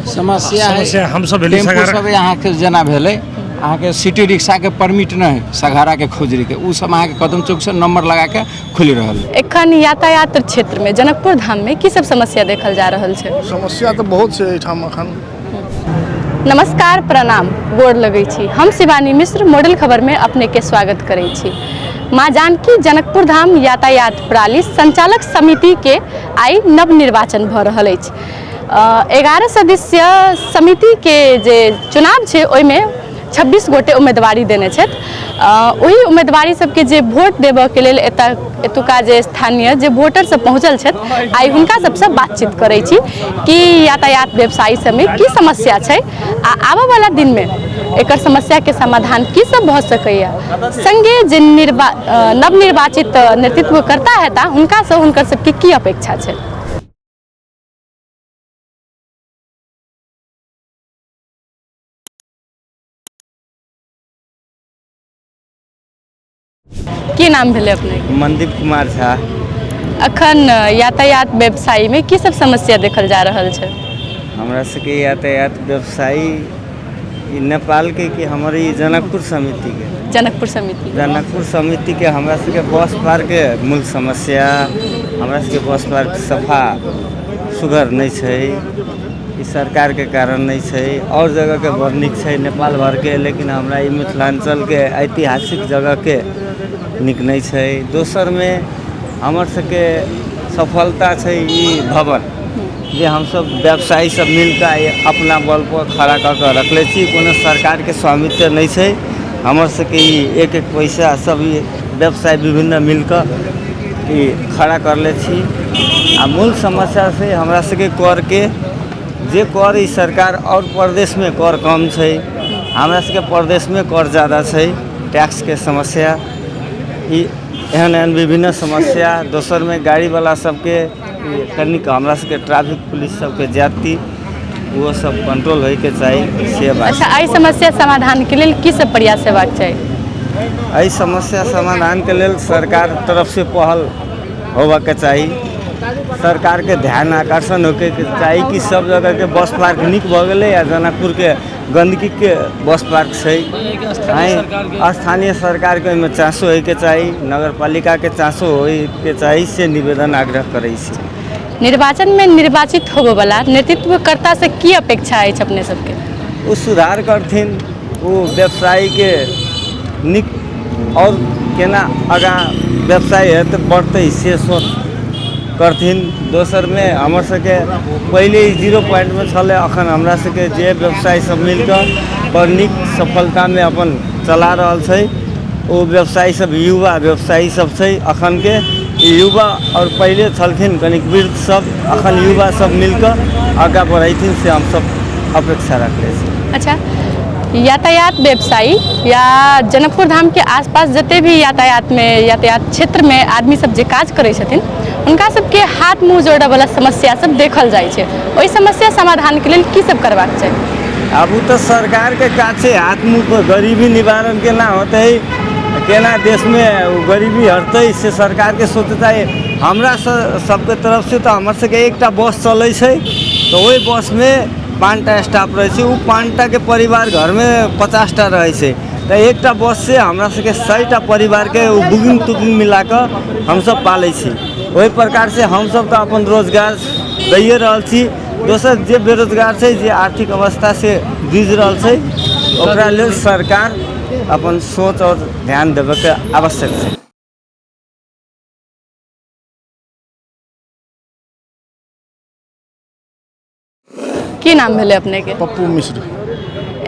समस्या है। समस्या हमसब भेली टेम्पू सघारा सब अहाँके जेना भेलै, अहाँके सिटी रिक्शाके परमिट नहि है सघाराके खुजरीके, ओ सब अहाँके कदम चौकसँ नंबर लगा के खुलि रहल है। एखन यातायात क्षेत्रमे जनकपुर धाममे की सब समस्या देखल जा रहल छै? समस्या तऽ बहुत छै एहिठाम एखन। नमस्कार, प्रणाम, गोर लगै छी। हम शिवानी मिश्र मॉडल खबरमे अपनेके स्वागत करै छी। माँ जानकी जनकपुर धाम यातायात प्रणाली संचालक समितिके आइ नव निर्वाचन भऽ रहल अछि। 11 सदस्य समितिके जे चुनाव छै ओहिमे 26 गोटे उम्मीदवारी देने छथि। ओहि उम्मीदवारी सबके जे वोट देबऽके लेल एतऽ एतुका जे स्थानीय जे वोटर सब पहुँचल छथि, आइ हुनका सबसँ बातचीत करै छी कि यातायात व्यवसायी सबमे की समस्या छै आ आबऽवला दिनमे एकर समस्याके समाधान की सब भऽ सकैए। संगे जे नवनिर्वाचित नेतृत्वकर्ता हेता हुनकासँ हुनकर सबके की अपेक्षा छै। की नाम भेलै अपने? मनदीप कुमार झा। अखन यातायात व्यवसायीमे की सब समस्या देखल जा रहल छै? हमरा सबके यातायात व्यवसायी ई नेपालके कि हमर ई जनकपुर समितिके? जनकपुर समिति। जनकपुर समितिके हमरा सबके बस पार्कके मूल समस्या, हमरा सबके बस पार्क सफा सुघर नहि छै। ई सरकारके कारण नहि छै, आओर जगहके बड़ नीक छै नेपाल भरके, लेकिन हमरा ई मिथिलाञ्चलके ऐतिहासिक जगहके नीक नहि छै। दोसरमे हमर सबके सफलता छै ई भवन जे हमसब व्यवसायी सब मिलके अपना बलपर खड़ा कऽ कऽ रखले छी, कोनो सरकारके स्वामित्व नहि छै। हमर सबके ई एक एक पैसा सब ई व्यवसाय विभिन्न मिलकऽ ई खड़ा करले छी। आ मूल समस्या छै हमरा सबके करके, जे कर ई सरकार आओर प्रदेशमे कर कम छै, हमरा सबके प्रदेशमे कर जादा छै, टैक्सके समस्या, ई एहन एहन विभिन्न समस्या। दोसरमे गाड़ीवला सबके कनिक हमरा सबके ट्रैफिक पुलिस सबके ज्यादती, ओहो सब कंट्रोल होइके चाही, से बात। अच्छा, एहि समस्या समाधानके लेल की सब प्रयास हेबाक चाही? एहि समस्या समाधानके लेल सरकार तरफसँ पहल होबऽके चाही, सरकारके ध्यान आकर्षण होइके चाही कि सब जगहके बस पार्क नीक भऽ गेलै आ जनकपुरके गन्दगीके बस पार्क छै। स्थानीय सरकारके ओहिमे चासो होइके चाही, नगरपालिकाके चासो होइके चाही, से निवेदन आग्रह करै छी। निर्वाचनमे निर्वाचित होबऽवला नेतृत्वकर्ता से की अपेक्षा अछि अपने सबके? ओ सुधार करथिन, ओ व्यवसायीके नीक आओर केना आगाँ व्यवसाय हेतै बढ़तै से सोच करथिन। दोसरमे हमर सबके पहिले ई जीरो पॉइंटमे छलै, अखन हमरा सबके जे व्यवसाय सब मिलकऽ बड़ नीक सफलतामे अपन चला रहल छै। ओ व्यवसायी सब युवा व्यवसायी सब छै अखनके युवा, आओर पहिले छलखिन कनिक वृद्ध सब, अखन युवा सब मिलकऽ आगाँ बढ़ैथिन से हमसब अपेक्षा रखले छी। अच्छा, यातायात व्यवसायी या जनकपुर धामके आसपास जते भी यातायातमे यातायात क्षेत्रमे आदमी सब जे काज करै छथिन हुनका सबके हाथ मुँह जोड़ऽवला समस्या सब देखल जाइ छै, ओहि समस्या समाधानके लेल की सब करबाक चाही? आब ओ तऽ सरकारके काज छै, हाथ मुँह पर गरीबी निवारण केना होतै, केना देशमे गरीबी हटतै से सरकारके सोचै चाही। हमरा सबके तरफसँ तऽ हमर सबके एकटा बस चलै छै तऽ ओहि बसमे 5टा स्टाफ रहै छै, ओ 5टाके परिवार घरमे 50टा रहै छै, तऽ एकटा बससँ हमरा सबके 100टा परिवारके ओ बुकिंग तुकिंग मिलाकऽ हमसब पालै छी। ओहि प्रकारसँ हमसब तऽ अपन रोजगार दैए रहल छी। दोसर जे बेरोजगार छै, जे आर्थिक अवस्थासँ जूझि रहल छै, ओकरा लेल सरकार अपन सोच आओर ध्यान देबऽके आवश्यक छै। की नाम भेलै अपनेके? पप्पू मिश्र।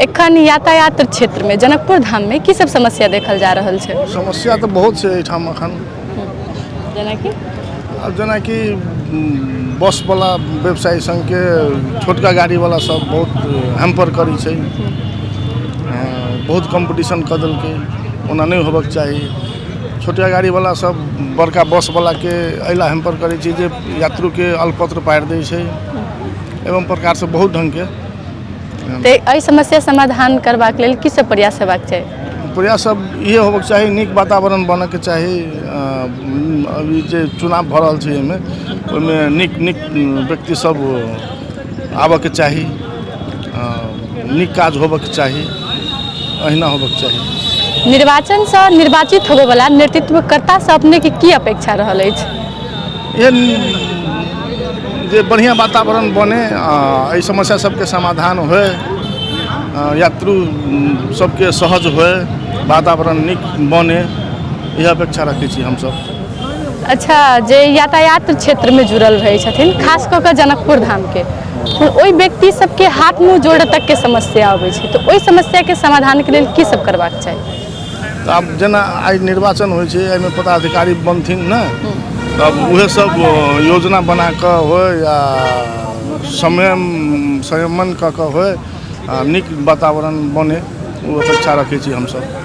एखन यातायात क्षेत्रमे जनकपुर धाममे की सब समस्या देखल जा रहल छै? समस्या तऽ बहुत छै एहिठाम एखन। जेनाकि? आब जेनाकि बसवला व्यवसायी सङ्घके छोटका गाड़ीवला सब बहुत हैम्पर करै छै, बहुत कम्पीटिशन कऽ देलकै, ओना नहि होबऽके चाही। छोटका गाड़ीवला सब बड़का बसवलाके एहि लए हैम्पर करै छै जे यात्रूके अलपत्र पारि दै छै, एवं प्रकारसँ बहुत ढङ्गके। तऽ एहि समस्या समाधान करबाक लेल की सब प्रयास हेबाक चाही? प्रयास सब इहे होबऽके चाही, नीक वातावरण बनऽके चाही। अभी जे चुनाव भऽ रहल छै एहिमे, ओहिमे नीक नीक व्यक्ति सब आबऽके चाही। नीक काज होबक चाही, अहिना होबक चाही। निर्वाचनसँ निर्वाचित होबयवला नेतृत्वकर्तासँ अपनेके की अपेक्षा रहल अछि? एहन जे बढ़िआँ वातावरण बने, एहि समस्या सबके समाधान होय, यात्रु सबके सहज होय, वातावरण नीक बने, इएह अपेक्षा रखै छी हमसब। अच्छा, जे यातायात क्षेत्रमे जुड़ल रहै छथिन, खास कऽ कऽ जनकपुर धामके, ओहि व्यक्ति सबके हाथ मुँह जोड़ऽ तकके समस्या अबै छै, तऽ ओहि समस्याके समाधानके लेल की सब करबाक चाही? तऽ आब जेना आइ निर्वाचन होइ छै, एहिमे पदाधिकारी बनथिन ने, तब उएह सब योजना बना कऽ होय या समय संयमन कऽ कऽ होय, नीक वातावरण बने, ओ अपेक्षा रखै छी हमसब।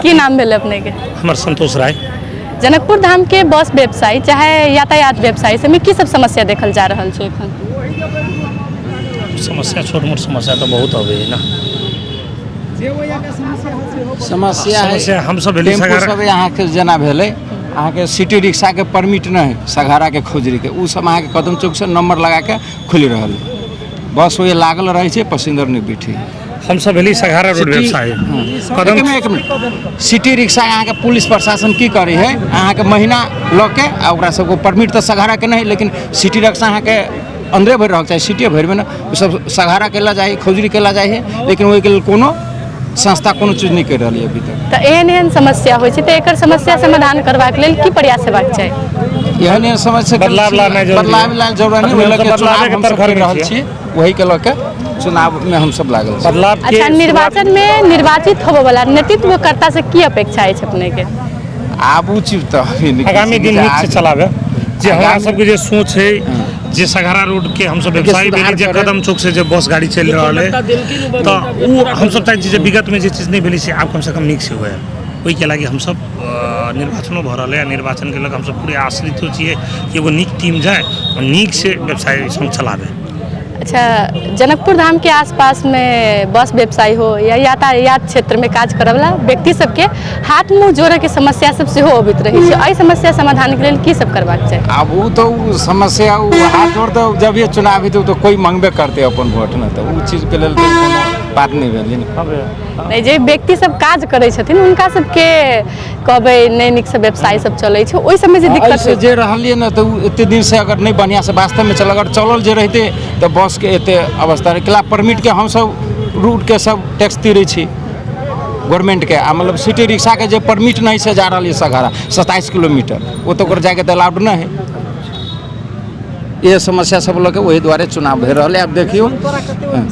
की नाम भेल अपनेके? हमर संतोष राय। जनकपुर धाम के बस व्यवसायी चाहे यातायात व्यवसायी सबमे की सब समस्या देखल जा रहल छै एखन? समस्या छोट मोट समस्या तऽ बहुत अबै है ने। समस्या है समस्या हमसब भेली टेम्पू सघारा। सब अहाँके जेना भेलै, अहाँके सिटी रिक्शाके परमिट नहि है सघाराके खौजरीके, ओ सब अहाँके कदम चौकसँ नंबर लगाके खुलि रहल है, बस ओहि लागल रहै छै, पसिंजर नहि बैठे। हमसब भेली सघारा रोड व्यवसायी। कदम एक मिनट, सिटी रिक्शा अहाँके पुलिस प्रशासन की करै है, अहाँके महीना लऽ के आ ओकरा सबके परमिट तऽ सघाराके नहि, लेकिन सिटी रिक्शा अहाँके अन्दरे भरि रहक चाही, सिटीए भरिमे ने ओ सब सघारा केला जाइ है, खौजरी केला जाइ है, लेकिन ओहिके लेल कोनो संस्था कोनो चीज नहि करि रहल है अभी तक। तऽ एहन एहन समस्या होइ छै, तऽ एकर समस्या समाधान करबाक लेल की प्रयास हेबाक चाही? एहन एहन समस्या बदलाव लानाइ जरूरी है। बदलाव लानाइ जरूरी है, ओहि लऽ के बदलावे चुनाव के हमसब तरफ करि रहल छियै। छी, वही के लऽ के चुनावमे हमसब लागल छी। बदलाव के अच्छा, निर्वाचन में निर्वाचित होबयवला नेतृत्वकर्ता से की अपेक्षा अछि अपनेके? आब ओ चीज तऽ अभी नहि आगामी दिन नीक से चलाबे, जे हमरा सबके जे सोच है, जे सघारा रोड के हमसब व्यवसायी सुधार भेली, जे करे। कदम चौक से जे बस गाड़ी चलि रहल है, तऽ ओ हमसब चाहै छी जे विगत में जे चीज नहि भेलै से आब कम से कम नीक से हुए। ओहिके लागि हमसब निर्वाचनो भऽ रहल है, आ निर्वाचन के लऽ कऽ हमसब पूरे आश्रितो छियै कि एगो नीक टीम जाय और नीक से व्यवसाय संग चलाबे। अच्छा, जनकपुर धाम के आसपास में बस व्यवसायी हो या यातायात क्षेत्र में काज करऽवला व्यक्ति सबके हाथ मुँह जोड़ऽ के समस्या सब सेहो अबैत रहै छै, एहि समस्या समाधान के लेल की सब करबाक चाही? आब ओ तऽ ओ समस्या ओ हाथ जोड़ तऽ जब ये चुनाव हेतै तऽ कोइ मंगबे करतै अपन वोट ने, तऽ ओ चीजके लेल तऽ कोनो बात नहि भेलै ने। नहि, जे व्यक्ति सब काज करै छथिन हुनका सबके कहबै नहि नीकसँ व्यवसाय सब चलै छै, ओहि सबमे जे दिक्कत एहिसँ जे रहलियै ने तऽ ओ एते दिनसँ अगर नहि बढ़िआँसँ वास्तवमे चल, अगर चलल जे रहितै तऽ बसके एते अवस्था रहै। क्ला परमिटके हमसब रूटके सब टैक्स तीरै छी गवर्नमेंटके, आ मतलब सिटी रिक्शाके जे परमिट नहीं से जा रहल यऽ सघारा 27 किलोमीटर, ओ तऽ ओकर जाइके तऽ अलाउड नहि है। ये समस्या सब लऽ के ओहि दुआरे चुनाव भए रहल है। आब देखियौ।